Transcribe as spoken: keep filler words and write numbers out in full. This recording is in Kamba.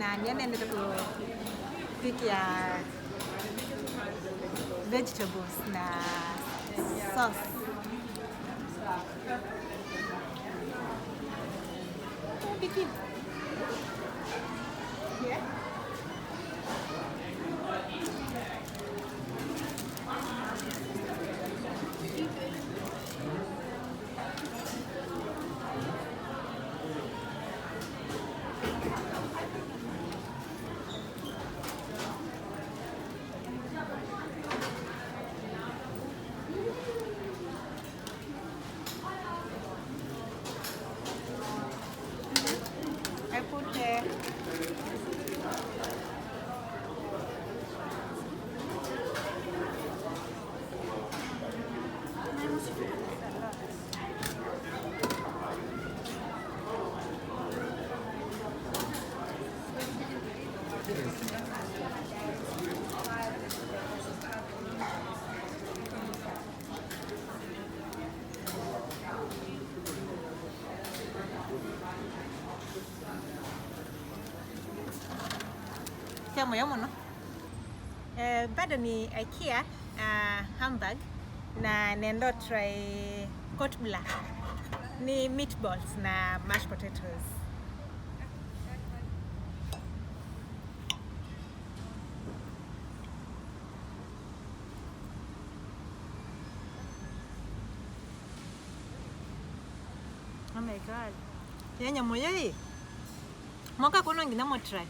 Na nĩendete kũvikĩa vegetables na sauce. I put the Kya mũyo mũno. Eh, bado ni IKEA, ah, Hamburg, na nenda try Köttbullar. Ni meatballs na mashed potatoes. Oh my God. Yenye mũyo ĩ. Moka kuno nginya mo try.